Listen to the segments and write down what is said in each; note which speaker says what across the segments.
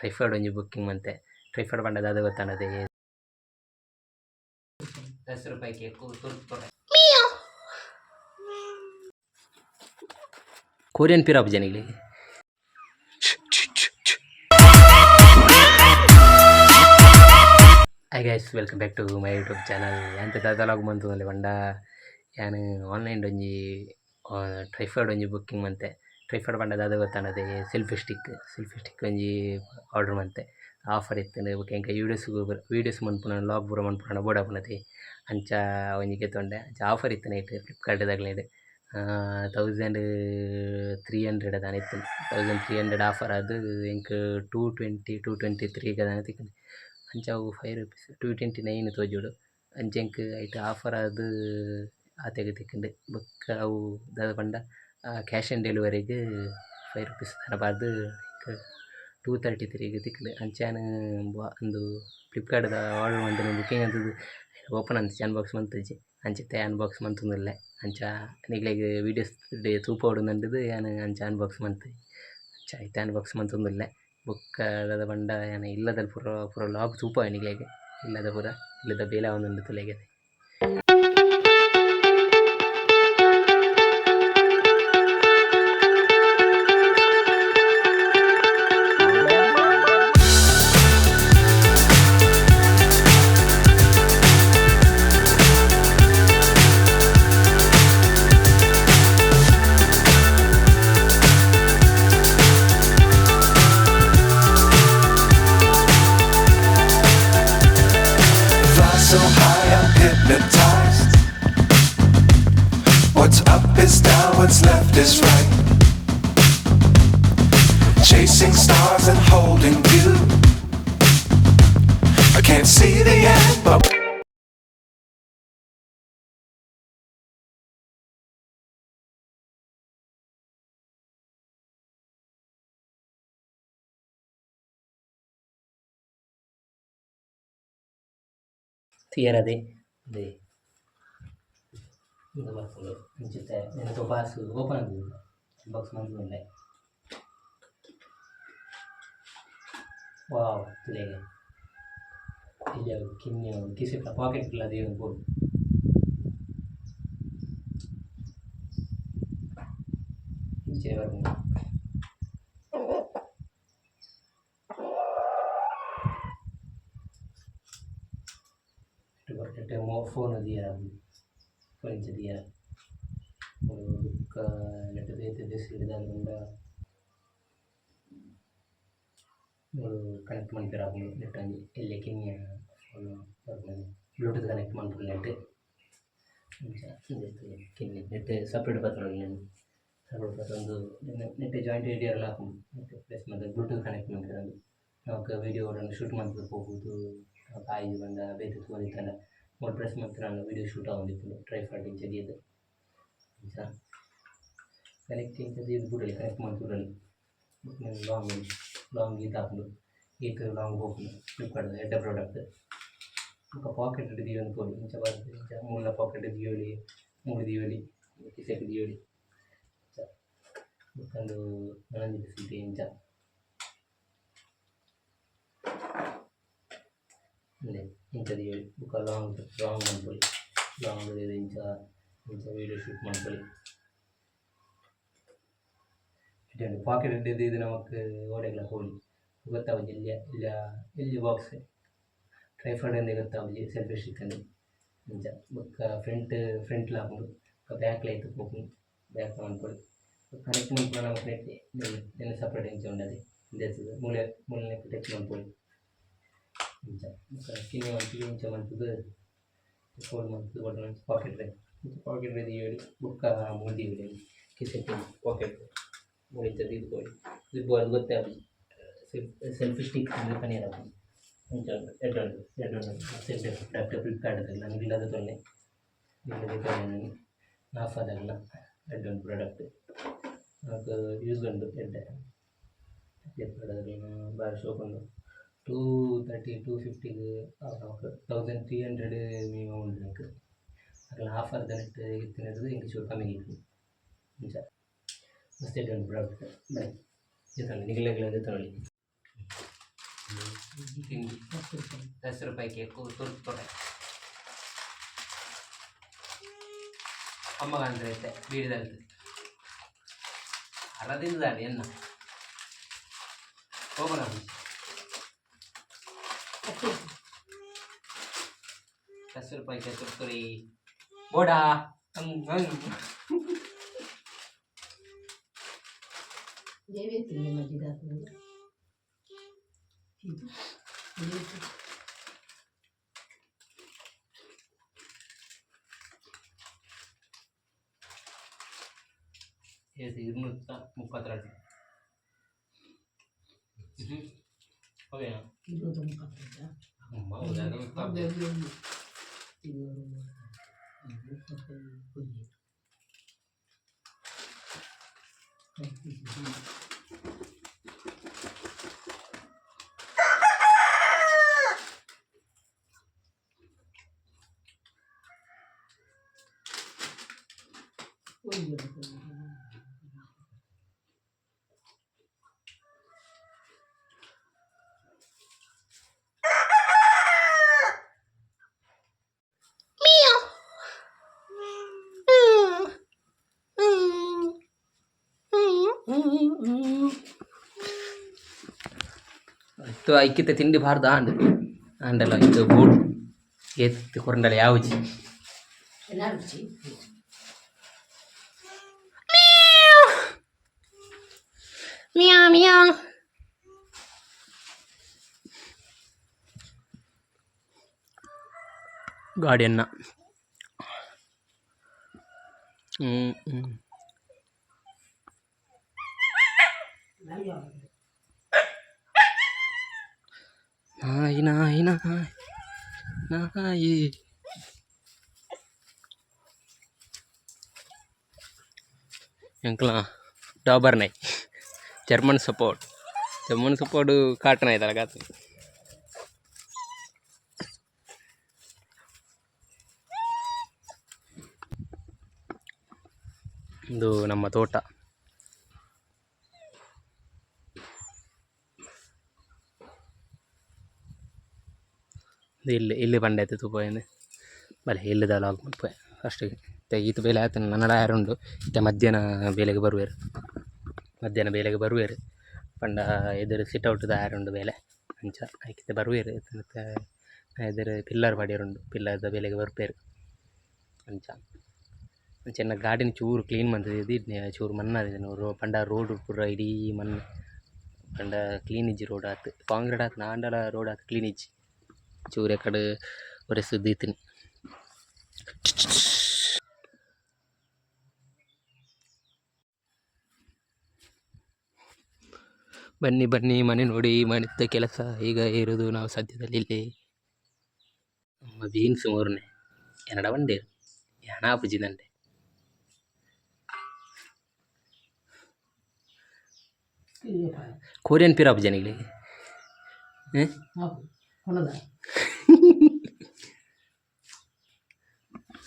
Speaker 1: ಟ್ರೈಫಾಡ್ ಒಂಜಿ booking ಮಂತೆ. Tripod ಪಂಡ ದಾದ ಗೊತ್ತಾಂಡತೆ? ದಸ್ ರೂಪಾಯಿಗೆ ತುರ್ತು Korean ಪಿರಾಪ್ ಜನಿಗಳಿಗೆ. Hi guys, welcome back to my YouTube channel. ಎಂತ ದಾದಲಾಗ್ ಮಂತುಂದುಲ್ಲೆ ಪಂಡ, ಯಾನ್ ಆನ್ಲೈನ್ ಒಂಜಿ ಟ್ರೈಫಾಡ್ ಒಂಜಿ ಬುಕ್ಕಿಂಗ್ ಮಂತೆ. ಟ್ರೈಫಾಡ್ ಪಂಡ ದಾದ ಗೊತ್ತಾಂಡತೆ? Selfie stick. ಸೆಲ್ಫಿ ಸ್ಟಿಕ್ ಒಂಜಿ ಆರ್ಡರ್ ಮಂತೆ. ಆಫರ್ ಇತ್ತ್ಂಡ್. ಬೊಕ ಎಂಕ್ ವೀಡಿಯೋಸ್ ವೀಡಿಯೋಸ್ ಮನ್ಪುನ, ವ್ಲಾಗ್ ಪೂರ ಮನ್ಪುನ ಬೋಡಾಪುನತೆ. ಅಂಚ ಒಂಜಿ ಗೆತೊಂಡೆ. ಅಂಚ ಆಫರ್ ಇತ್ತಿನ ಐಟ್ ಫ್ಲಿಪ್ಕಾರ್ಟ್ ದಕ್ಲೆಡ್ 1300 ದಾನ ಇತ್ತ್ಂಡ್. 1300 ಆಫರ್ ಆದ್ ಎಂಕ್ 220, 223 ದಾನ ತಿಕ್ಕ್ಂಡ್. ಅಂಚ ಅವು ₹5, 229 ತೋಜೊಡು. ಅಂಚ ಎಂಕ್ ಐಟ್ ಆಫರ್ ಆದ್ ಆತೆಗ್ ತಿಕ್ಕ್ಂಡ್. ಬೊಕ್ಕ ಅವು ದಾದ ಪಂಡ ಕ್ಯಾಶ್ ಆನ್ ಡೆಲಿವರಿಗ್ ₹5 ದಾನ ಪಾಡ್ದ್ ಎಂಕ್ 233 ಗ್ ತಿಕ್ಕ್ಂಡ್. ಅಂಚ ಯಾನ್ ಉಂದು ಫ್ಲಿಪ್ಕಾರ್ಟ್ ದ ಆರ್ಡರ್ ಮಂತಿನ ಬುಕ್ಕಿಂಗ್ ಮಂತುದು ಓಪನ್ ಆಂತಿಜಿ, ಅನ್ಬಾಕ್ಸ್ ಮಂತುಜಿ. ಅಂಚ ಇತ್ತೆ ಅನ್ಬಾಕ್ಸ್ ಮಂತೊಂದುಲ್ಲೆ. ಅಂಚ ನಿಕ್ಲೆಗ್ ವೀಡಿಯೋಸ್ ತೂಪೊಡು ಪಂಡುದು ಯಾನ್ ಅಂಚ ಅನ್ಬಾಕ್ಸ್ ಮಂತೆ. ಅಂಚ ಇತ್ತೆ ಅನ್ಬಾಕ್ಸ್ ಮಂತೊಂದುಲ್ಲೆ. ಬೊಕ್ಕ ದಾದ ಪಂಡ, ಯಾನ್ ಇಲ್ಲದ ಪೂರ ಪೂರ ವ್ಲಾಗ್ ತೂಪಾವೆ ನಿಕ್ಲೆಗ್. ಇಲ್ಲದ ಪೂರ ಇಲ್ಲದ ಬೇಲೆ ಆವೊಂದುಂಡು ತೂಲೆಗೆ.
Speaker 2: Fly so high, I'm hypnotized. What's up is down, what's left is right. Chasing stars and holding you. I can't see the end, but
Speaker 1: ತೂಯರದೆ ಉಂದೇ ಉಂದು ಬರ್ಪುಂಡು. ಅಂಚಿತ್ತೆ ನೆತ್ತ ಬಾಕ್ಸ್ ಓಪನ್ ಆತುಂಡು, ಬಾಕ್ಸ್ ಮಂತೊಂದುಲ್ಲೆ. ವಾವ್, ತೂಲೆಗೆ, ಎಲ್ಯ ಕಿನ್ಯ ಕಿಸೆತ ಪಾಕೆಟ್ ಲ ದೀವೊಂದು ಪೋಲಿ. ಇಂಚಿನೆ ಬರ್ಪುಂಡು. ನೆಟ್ಟ್ ಫೋನ್ ದೀಯೆರೆ ಆಪುಂಡು. ಫೋನ್ ಇಂಚ ದೀಯೆರೆ. ಬೊಕ್ಕ ನೆಟ್ಟ್ ಬೇತೆ ಫೆಸಿಲಿಟಿ ದಾದ ಪಂಡ, ಮೂಲು ಕನೆಕ್ಟ್ ಮನ್ಪೆರೆ ಆಪುಂಡು. ನೆಟ್ಟ್ ಒಂಜಿ ಎಲ್ಯ ಕಿನ್ಯ ಫೋನ್ ಬರ್ಪುಂಡು. ಬ್ಲೂಟೂತ್ ಕನೆಕ್ಟ್ ಮನ್ಪೊಲಿ ನೆಟ್ಟ್. ಇಂಚ ಕಿನ್ಯ ನೆಟ್ಟ್ ಸಪರೇಟ್ ಪತ್ತೊನೊಲಿ. ನೆನ್ ಸಪರೇಟ್ ಪತ್ತೊಂದು ನೆಟ್ಟ್ ಜಾಯಿಂಟ್ ದೀಯೆರೆಲ ಆಪುಂಡು. ನೆಟ್ಟ್ ಪ್ರೆಸ್ ಮಲ್ತ್ ಬ್ಲೂಟೂತ್ ಕನೆಕ್ಟ್ ಮನ್ಪೆರೆ. ನಮಕ್ ವೀಡಿಯೋ ಶೂಟ್ ಮಂತುದು ಪೋಪುದು. ಆಯ್ಜಿ ಪಂಡ ಬೇತೆ ತೂವೊಂದಿತ್ತುಂಡ ಮೂಲು ಪ್ರೆಸ್ ಮಂತುಂಡ ವೀಡಿಯೋ ಶೂಟ್ ಆವೊಂದಿಪ್ಪುಂಡು. ಟ್ರೈಪಾಡ್ ಇಂಚ ದೀದ್ ಇಂಚ ಕನೆಕ್ಟ್ ಇಂಚ ದೀದ್ ಬುಡೊಲಿ, ಕನೆಕ್ಟ್ ಮಂತ್ ಬುಡೊಲಿ. ಬೊಕ ಲಾಂಗ್ ಲಾಂಗ್ ಈತ್ ಆಪುಂಡು, ಈತ್ ಲಾಂಗ್ ಪೋಪುಂಡು. ಫ್ಲಿಪ್ಕಾರ್ಟ್ ದ ಎಡ್ಡೆ ಪ್ರಾಡಕ್ಟ್. ಬೊಕ ಪಾಕೆಟ್ ಡ್ ದೀವೊಂದು ಪೋಲಿ. ಇಂಚ ಪಾಡ್ದ್ ಇಂಚ ಮೂಲ ಪಾಕೆಟ್ ದೀವೊಲಿ, ಮೂಲು ದೀವೊಲಿ, ಕಿಸೆಟ್ ದೀವೊಲಿ ಇಂಚ. ಬೊಕ ಉಂದು ನನೊಂಜಿ ಫೆಸಿಲಿಟಿ ಇಂಚ ಉಂದೆ ಇಂಚ ದೀವೊಲಿ. ಬೊಕ ಲಾಂಗ್ ಲಾಂಗ್ ಮನ್ಪೊಲಿ. ಲಾಂಗ್ ದೀದ್ ಇಂಚ ಇಂಚ ವೀಡಿಯೋ ಶೂಟ್ ಮನ್ಪೊಲಿ. ಎಡ್ಡೆ ಉಂಡು. ಪಾಕೆಟ್ ಡ್ ದೀದ್ ನಮಕ್ ಓಡೆಗ್ಲ ಪೋಲಿ. ಗೊತ್ತಾಪುಜಿ. ಎಲ್ಯ ಎಲ್ಯ ಎಲ್ಯ ಬಾಕ್ಸ್ ಟ್ರೈಪಾಡ್ ಇಂದ್ ಗೊತ್ತಾಪುಜಿ, ಸೆಲ್ಫಿ ಸ್ಟಿಕ್ ಇಂದ್. ಇಂಚ ಬೊಕ್ಕ ಫ್ರಂಟ್ ಫ್ರಂಟ್ ಲ ಆಪುಂಡು, ಬೊಕ್ಕ ಬ್ಯಾಕ್ ಲ ಐತ ಪೋಪುಂಡು. ಬ್ಯಾಕ್ ಲ ಮನ್ಪೊಲಿ. ಕನೆಕ್ಟ್ ಮನ್ಪುನ ನಮಕ್ ನೆಟ್ ನೆನ್ ಸಪರೇಟ್ ಇಂಚ ಉಂಡತೆ ದೆತ್ತುದು ಮೂಲೆ ಮೂಲೆ ನೆಕ್ ಟಚ್ ಮನ್ಪೊಲಿ ಇಂಚ. ಬೊಕ್ಕ ಕಿನ್ಯ ಮನ್ಪುದು ಇಂಚ ಮನ್ಪುದು ಫೋಲ್ಡ್ ಮನ್ಪುದು ಬೊಕ ಪಾಕೆಟ್ ಇಂಚ ಪಾಕೆಟ್ ದೀವೊಲಿ. ಬೊಕ್ಕ ಮೂಲು ದೀವೊಲಿ ಕಿಸೆಟ್ ಪಾಕೆಟ್. ಮೂಲು ಇಂಚ ದೀದ್ ಪೋಲಿ. ಬೋರ್ಡ್ ಗೊತ್ತೇ ಆಪುಜಿ. ಸೆಲ್ಫಿ ಸ್ಟಿಕ್ ಇಂದ್ ಪನಿಯೆರೆ ಆಪುಜಿ. ಅಂಚ ಉಂಡು, ಎಡ್ಡೆ ಉಂಡು, ಎಡ್ಡೆ ಉಂಡು. ಮಸ್ತ್ ಎಡ್ಡೆ ಪ್ರಾಡಕ್ಟ್ ಫ್ಲಿಪ್ಕಾರ್ಟ್ ದಗ್ಲ. ನಿಗ್ಲ್ಲ ದೆತೊನ್ಲೆ, ನಿಗ್ಲ್ಲ ದೆತೊನ್ಲೆ. ಆಫರ್ ದಾಗ್ಲ ಎಡ್ಡೆ ಉಂಡು ಪ್ರಾಡಕ್ಟ್. ನಮಕ್ ಯೂಸ್ ಉಂಡು ಎಡ್ಡೆ. ಫ್ಲಿಪ್ಕಾರ್ಟ್ ದಗ್ಲ್ನ ಬಾರಿ ಶೋಕು ಉಂಡು. 230, 250 ಗ್ ನಮಕ್ 1300 ಮಿನಿಮಮ್ ಉಂಡು ನೆಕ್ಕ್. ಅಕಲ್ನ ಆಫರ್ ದ ನೆಟ್ಟ್ ಇತ್ತಿನೆಡ್ದ್ ಎಂಕ್ ಚೂರು ಕಮ್ಮಿ ತಿಕ್ಕುಂಡು. ಅಂಚ ಮಸ್ತ್ ಎಡ್ಡೆ ಉಂಡು ಪ್ರಾಡಕ್ಟ್. ಬಲೆ ದೆತೊನ್ಲೆ, ನಿಗ್ಲೆಗ್ಲ ದೆತೊನೊಲಿ. ತಿಂಡಿ.
Speaker 3: 10 ರೂಪಾಯಿ.
Speaker 1: 10 ರೂಪಾಯಿಗೆ ತುರ್ತೊಡೆ ಅಮ್ಮಗ ಅಂದ್ರೆ ಐತೆ ಬೀಡಿದಲ್ತು ಅರದಿಂದಾನೆ ಎನ್ನ ಹೋಗೋಣ.
Speaker 3: 10 ರೂಪಾಯಿ.
Speaker 1: 10 ರೂಪಾಯಿಗೆ ತುರ್ತುರಿ ಬೋಡಾ ಹಂಗ್ ಹಂಗ್.
Speaker 3: ದೇವೇಂದ್ರ ಮಜ್ಜಿಗೆ ಹಾಕೋದು. ಇದು ಇದು.
Speaker 1: ಎಸ್ 232. ಹ್ಞೂ ಓಕೆ.
Speaker 3: 232.
Speaker 1: ಹೌದಾ?
Speaker 3: 231.
Speaker 1: ಇತ್ತು ಐಕ್ಯತೆ ತಿಂಡಿ ಬಾರ್ದ ಆಂಡ್ ಆಂಡಲ ಇದು ಬೋರ್ಡ್ ಏತ್ ಕೊರಂಡಲ ಯಾವುಜಿ.
Speaker 3: ರುಚಿ.
Speaker 1: ಮಿಯಾ ಮಿಯಾ. ಗಾಡಿಯನ್ನ ಹ್ಞೂ ಹ್ಞೂ. ನಾಯಿ ನಾಯಿ ನಾಯಿ ನಾಯಿ. ಎಂಕ್ಲ ಡಾಬರ್ ನಾಯಿ, ಜರ್ಮನ್ ಸಪೋರ್ಟ್. ಜರ್ಮನ್ ಸಪೋರ್ಟ್ ಕಾಟನ ಇದ್ದಲ್ಲ ಗಾತು. ಇದು ನಮ್ಮ ತೋಟ. ಇದು ಇಲ್ಲಿ ಇಲ್ಲಿ ಬಂಡೆ ಆಯ್ತು ತೂಪೋಯಿಂದು ಬಲೆ ಇಲ್ಲದ ಲಾಗ್ ಮಲ್ಪೆ ಅಷ್ಟು. ಈತ ಬೇಲೆ ಆಯ್ತು, ನನ್ನಡ ಯಾರುಂಡು ಇತ್ತೆ. ಮಧ್ಯಾಹ್ನ ಬೇಲೆಗೆ ಬರುವೆರು, ಮಧ್ಯಾಹ್ನ ಬೇಲೆಗೆ ಬರುವೆರು. ಪಂಡ ಎದುರು ಸಿಟ್ ಔಟ್ದ ಯಾರುಂಡು ಬೇಲೆ ಅಂಚ ಐಕಿತ್ತೆ ಬರುವೆರು. ಮತ್ತು ಎದುರು ಪಿಲ್ಲರ್ ಪಾಡ್ಯರುಂಡು, ಪಿಲ್ಲರ್ದ ಬೇಲೆಗೆ ಬರ್ಪೇರು ಅಂಚ. ಅಂಚ ಎನ್ನ ಗಾಡಿನ ಚೂರು ಕ್ಲೀನ್ ಮಂತುದು, ಚೂರು ಮಣ್ಣಾದಿದೆ ರೋ. ಪಂಡ ರೋಡ್ ಪೂರ ಇಡೀ ಮಣ್ಣು. ಪಂಡ ಕ್ಲೀನ್ ಇಜ್ಜಿ ರೋಡ್ ಆತು, ಕಾಂಕ್ರೀಟ್ ಆತು ಆಂಡಲ ರೋಡ್ ಆತು ಕ್ಲೀನ್ ಇಜ್ಜಿ. ಚೂರು ಎಕಡೆ ಒರೆಸು ದೀತಿನಿ. ಬನ್ನಿ ಬನ್ನಿ, ಮನೆ ನೋಡಿ. ಮನೆತ್ತ ಕೆಲಸ ಈಗ ಇರೋದು ನಾವು ಸದ್ಯದಲ್ಲಿ ಇಲ್ಲಿ. ನಮ್ಮ ಬೀನ್ಸ್ ಮೂರನೇ ಎನ್ನಡ ಬಂಡೇರು ಯಾನ ಆಪುಜಿ ದಂಡೆ. ಕೊರಿಯನ್ ಪಿರ ಆಪುಜಿ ನಿಗ್ಲಿಗೆ?
Speaker 3: ಕೊಣದ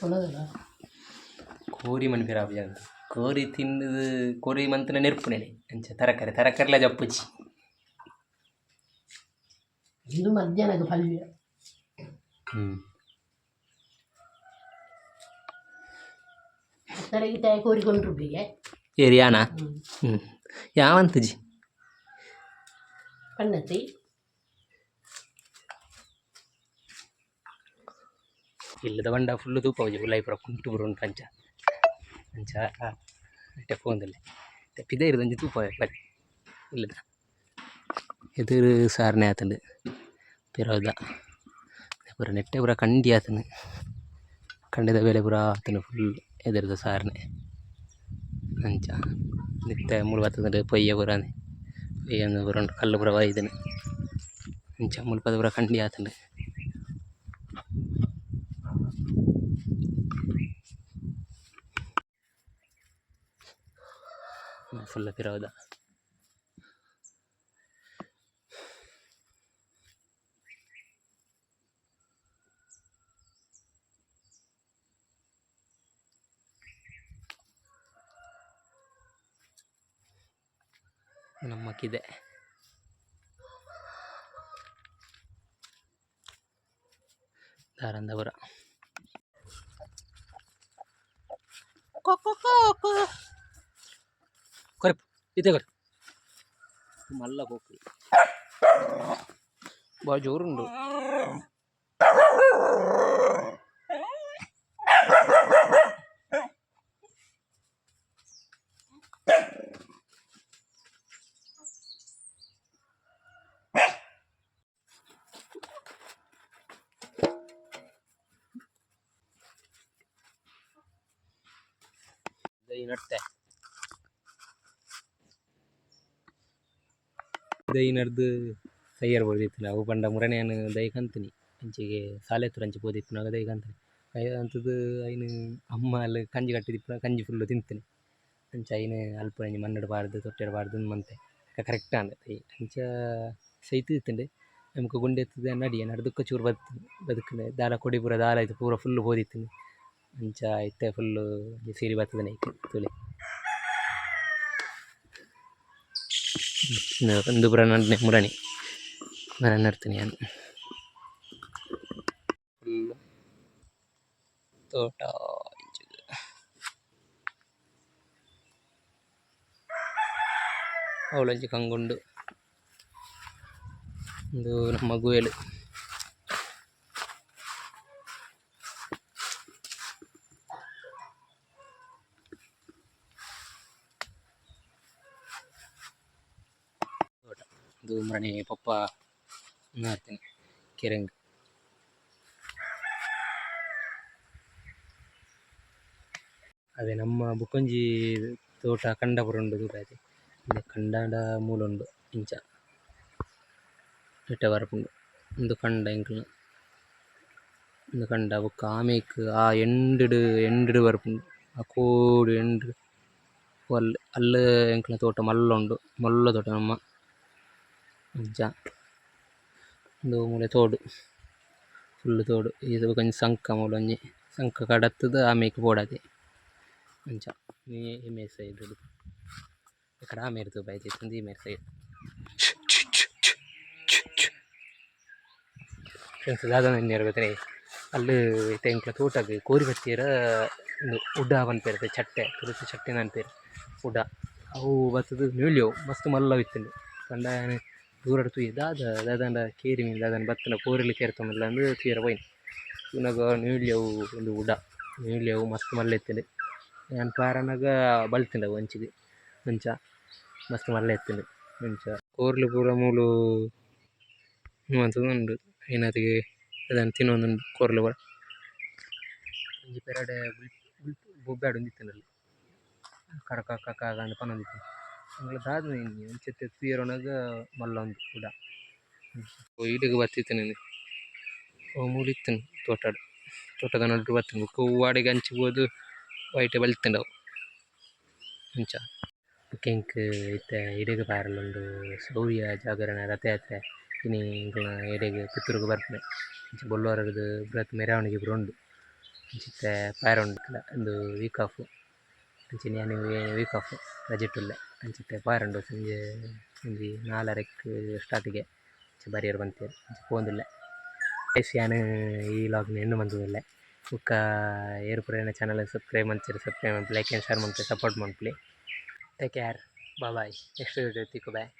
Speaker 3: ಕೊಣದಲ್ಲ.
Speaker 1: ಕೋರಿ ಮನ್ ಪಿರ ಆಪುಜಿ ಅಂತ. ಕೋರಿ ತಿಂದು ಕೋರಿ ಮಂತನ ನೆರ್ಪುನೇನೆ ಅಂಚ. ತರಕಾರಿ ತರಕಾರಿಲ ಜಪ್ಪುಜಿ.
Speaker 3: ಇಂದು ಮಧ್ಯಾಹ್ನಕ್ಕೆ ಪಲ್ಯ. ತರಗಿ ತಾಯಿ ಕೋರಿಕೊಂಡ್ರುಬ್ಬಿಗೆ.
Speaker 1: ಏರಿ ಯಾನ ಹ್ಞೂ ಯಾವಂತಜಿ.
Speaker 3: ಪಣ್ಣತ್ತಿ.
Speaker 1: ಇಲ್ಲದ ಬಂಡ ಫುಲ್ಲು ತೂಪವುಜಿ. ಉಲಾಯಿ ಪೂರ ಕುಂಟು ಪೂರ ಉಂಟು. ಅಂಚ ಅಂಚ ಇಟ್ಟೆ ಪೋಂದುಲ್ಲೆ ಪಿದೈರ್ದ ಒಂಜಿ ತೂಪ ಬರಿ. ಇಲ್ಲದ ಎದುರು ಸಾರಣೆ ಆತುಂಡು ಪಿರವುದ ಪೂರ ನೆಟ್ಟೆ ಪೂರ ಕಂಡಿ ಆತುಂಡು. ಕಂಡಿದ ಬೇಲೆ ಪೂರ ಆತುಂಡು ಫುಲ್ ಎದುರುದ ಸಾರಣೆ. ಅಂಚ ನಿತ್ತೆ ಮೂಲು ಬತ್ತುಂಡು ಪೊಯ್ಯೆ ಪೂರ ಪೊಯ್ಯೆ ಪೂರ ಉಂಡು, ಕಲ್ಲು ಪೂರ ಬೈದ್ಂಡ್. ಅಂಚ ಮುಲ್ಪದ ಪೂರ ಕಂಡಿ ಆತುಂಡು. ಫುಲ್ ಪಿರವುದ ನಮ್ಮ ಕಿದೆ. ದಾರಂದ ಪೂರ. ಕೊರಪು ಇತ್ತೆ ಕೊರು. ಮಲ್ಲ ಕೋಕಿ ಬಾಳ ಜೋರುಂಡು. ದೈ ನಡ್ತೆ, ದೈ ನಡ್ದು ಸೈಯರ್ ಬೋರ್ದಿತ್ತಿನ ಅವು ಪಂಡ ಮುರಣೆ ಯಾನ್ ದೈ ಕಂತಿನಿ ಅಂಚಿಗೆ ಸಾಲೆ ಅಂಚಿ ಪೋದಿಪ್ಪುನಗ ದೈ ಕಂತಿನಿ. ದೈ ಕಂತುದು ಐನ್ ಅಮ್ಮ ಅಲ್ ಕಂಜಿ ಕಟ್ಟಿದಿಪ್ಪುನ ಕಂಜಿ ಫುಲ್ಲು ತಿಂತಿನಿ. ಅಂಚ ಐನ್ ಅಲ್ಪ ಒಂಜಿ ಮಣ್ಣುಡು ಪಾಡ್ದು ತೊಟ್ಟೆಡ್ ಪಾಡ್ದು ಉಂದು ಮಂತೆ ಕರೆಕ್ಟ್ ಆಂಡ್ ದೈ. ಅಂಚ ಸೈತ್ ಇತ್ತುಂಡು ನಮಕ್ ಗುಂಡೆ ಇತ್ತುದು ನಡಿ ನಡ್ದುಕ್ಕ ಚೂರು ಬದುಕುಂಡು ದಾಲ ಕೊಡಿ ಪೂರ ದಾಲ ಇತ್ತು ಪೂರ ಫುಲ್ಲು ಪೋದಿತ್ತುಂಡು. ಅಂಚ ಇತ್ತೆ ಫುಲ್ಲು ಸಿರಿ ಬತ್ತುದು ಐಕ್ ತೂಲೆ. ಉಂದು ಪೂರ ನಡ್ನೆ ಮುರಣಿ ಮರ ನಡ್ತೀನಿ ಯಾನ್. ಫುಲ್ಲು ತೋಟ ಇಂಚಿಗ್. ಅವ್ಲೊಂಜಿ ಕಂಗುಂಡು. ಉಂದು ನಮ್ಮ ಗುವೆಲ್. ತೋಟ ಉಂದು ಮುರಣಿ ಪೊಪ್ಪ ನಡ್ತಿನಿ ಕಿರಂಗ್. ಅವೆ ನಮ್ಮ ಬೊಕೊಂಜಿ ತೋಟ ಕಂಡ ಪೂರ ಉಂಡು ತೂಲೆ. ಉಂದು ಕಂಡದ ಮೂಲು ಉಂಡು ಇಂಚ ನೆಟೆ ಬರ್ಪುಂಡು. ಉಂದು ಕಂಡ ಎಂಕಲ್ನ. ಉಂದು ಕಂಡ ಬೊಕ್ಕ ಆಮೇಕ್ ಆ ಎಂಡ್ ಡು ಎಂಡ್ ಡು ಬರ್ಪುಂಡು ಆ ಕೋಡು ಎಂಡ್ ಅಲ್ ಅಲ್ಲು ಎಂಕಲ್ನ ತೋಟ ಮಲ್ಲ ಉಂಡು, ಮಲ್ಲ ತೋಟ ನಮ್ಮ. ಅಂಚ ಉಂದು ಮೂಲೆ ತೋಡು ಫುಲ್ಲ್ ತೋಡು. ಈ ಬೊಕೊಂಜಿ ಸಂಕ ಮೂಲೊಂಜಿ ಸಂಕ ಕಡತುದು ಆಮೇಕ್ ಪೋಡಾತೆ ಅಂಚ. ಈ ಮೇರ್ ಸೈಡ್ ಡು ಇಕಡೆ ಆ ಮೇರ್ ತೂಪೆ ಈ ಮೇರ್ ಸೈಡ್. ಫ್ರೆಂಡ್ಸ್, ದಾದ ಎನ್ನಿಯೆರೆ ಗೊತ್ತನೆ ಅಲ್ಲು ಇತ್ತೆ ಎಂಕ್ಲ ತೋಟಗ್ ಕೋರಿ ಬತ್ತಿಯೆರ ಉಂದು ಉಡ್ಡ ಪನ್ಪೆರ್ ಚಟ್ಟೆ ತುಳುತ ಚಟ್ಟೆ ಪನ್ಪೆರ್ ಉಡ್ಡ. ಅವು ಬತ್ತುದು ನೇಲ್ಯವು ಮಸ್ತ್ ಮಲ್ಲ ಇತ್ತುಂಡು. ಪಂಡ ಯಾನ್ ದೂರಡ್ ತೂಯೆ ದಾದ ದಾದಾಂಡ ಕೇರಿ ಮೀನ್ ದಾದಾಂಡ ಬತ್ತುಂಡ ಕೋರಿಲು ಕೆರ್ತೊಂದುಲ್ಲ ಅಂದ್ ತೂಯೆರೆ ಪೋಯಿನಿ. ತೂನಗ ನೇಲ್ಯವು ಉಂದು ಉಡ ನೇಲ್ಯವು ಮಸ್ತ್ ಮಲ್ಲ ಇತ್ತುಂಡು. ಯಾನ್ ಪಾರನಗ ಬಲ್ತ್ಂಡ್ ಅವು ಅಂಚಿಗ್ ಅಂಚ ಮಸ್ತ್ ಮಲ್ಲ ಇತ್ತುಂಡು. ಅಂಚ ಕೋರ್ಲು ಪೂರ ಮೂಲು ಮಂತೊಂದುಂಡು ಐನಾತಿಗೆ ದಾದಾಂಡ ತಿನೊಂದುಂಡು ಕೋರ್ಲು ಪೂರ. ಒಂಜಿ ಪೆರಡೆ ಬೊಬ್ಬೆ ಆಡೊಂದಿತ್ತುಂಡು ಕರ ಕಕ ಕಕ ಅಂದ್ ಪನೊಂದಿತ್ತುಂಡು. ಎಂಕ್ಲ ದಾದ ಇನಿ ಅಂಚ ತೂಯೆರೆ ಮಲ್ಲ ಉಂದು ಉಡ. ಇಡೆಗ್ ಬತ್ತಿತ್ತಿನಿ ಅವು ಮೂಲು ಇತ್ತುಂಡು ತೋಟಡ್ ತೋಟದ ನಡುಟು ಬತ್ತುಂಡು ಬೊಕ್ಕ ಒವು ಆಡೆಗ್ ಅಂಚಿ ಪೋದು ವೈಟ್ ಬಲ್ತ್ಂಡ್ ಅವು ಅಂಚ. ಬೊಕ ಎಂಕ್ ಇತ್ತೆ ಇಡೆಗ್ ಪೋಯೆರೆಲ ಉಂಡು ಶೌರ್ಯ ಜಾಗರಣ ರಥಯಾತ್ರೆ ಇನಿ ಎಂಕಲ್ನ ಇಡೆಗ್ ಪುತ್ತೂರುಗು ಬರ್ಪುನೆ. ಅಂಚ ಬೊಲ್ವಾರರ್ದ್ ಬೃಹತ್ ಮೆರವಣಿಗೆ ಪೂರ ಉಂಡು. ಅಂಚ ಇತ್ತೆ ಪೋಯೆರೆ ಉಂಡು ಉಂದು ವೀಕ್ ಆಫ್. ಅಂಚನೆ ಯಾನ್ ವೀಕ್ ಆಫ್ ರಜೆಟ್ ಉಲ್ಲೆ. ಅಂಚ ಇತ್ತೆ ಪೋಯೆರೆ ಉಂಡು ಸಂಜೆ ಒಂಜಿ ನಾಲರೆಕ್ ಸ್ಟಾರ್ಟ್ ಗೆ ಅಂಚ ಬರ್ಯೆರೆ ಪಂತೆರ್ ಅಂಚ ಪೋವೊಂದುಲ್ಲೆ. ಗೈಸ್, ಯಾನ್ ಈ ವ್ಲಾಗ್ ನು ಎಂಡ್ ಮಂತೊಂದುಲ್ಲೆ. ಬೊಕ್ಕ ಏರ್ ಪೂರ ಎನ್ನ ಚಾನಲ್ ಸಬ್ಸ್ಕ್ರೈಬ್ ಮಂತಿಜೆರ್ ಸಬ್ಸ್ಕ್ರೈಬ್ ಮನ್ಪುಲೆ, ಲೈಕ್ ಆ್ಯಂಡ್ ಶೇರ್ ಮನ್ಪುಲೆ, ಸಪೋರ್ಟ್ ಮನ್ಪುಲೆ. Take care, bye bye. Next video ತಿಕ್ಕು, ಬಾಯ್.